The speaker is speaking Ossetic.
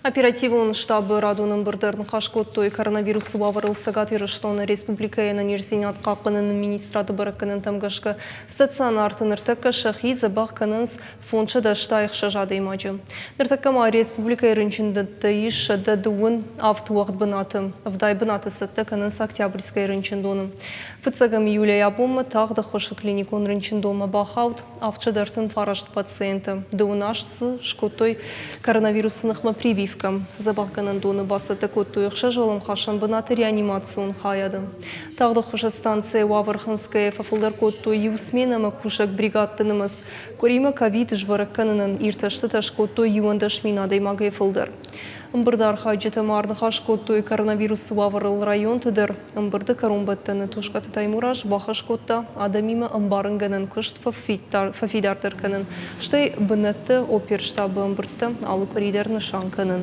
Оперативон штабы радон ӕмбырды ӕрныхас кодтой коронавирусы уавӕрыл Цӕгат Ирыстоны республикӕйы ӕнӕниздзинад хъахъхъӕныны министрады бӕрӕггӕнӕнтӕм гӕсгӕ стационарты ныртӕккӕ сӕхи дзӕбӕх кӕнынц 586 адӕймаджы. Ныртӕккӕ ма республикӕйы рынчындӕтты ис 127 уӕгъд бынаты. 70 бынаты цӕттӕ кӕнынц Октябрьскӕйы рынчындоны. Фыццӕгӕм июлӕй абонмӕ тагъд ӕххуысы клиникон рынчындонмӕ бахауд 739 пациенты, 28 дзы скодтой коронавирусы ныхмӕ прививкӕ. Дзӕбӕхгӕнӕндоны бацӕттӕ кодтой ӕхсӕз уӕлӕмхасӕн бынаты реанимацион хайады. Тагъд ӕххуысы станцӕйы уавӕр хынцгӕйӕ фӕфылдӕр кодтой иу сменӕмӕ кусӕг бригадты нымӕц. Къуыримӕ ковид сбӕрӕг кӕнынӕн иртӕстытӕ скодтой 11 000 адӕймагӕй фылдӕр. Ӕмбырды архайджытӕ ма ӕрныхас кодтой коронавирусы уавӕрыл районты дӕр. Ӕмбырды кӕронбӕттӕны Тускъаты Таймураз бахӕс кодта адӕмимӕ ӕмбарынгӕнӕн куыст фӕфидардӕр кӕнын, стӕй бынӕтты оперштабы ӕмбырдтӕ алы къуыри дӕр нысан кӕнын.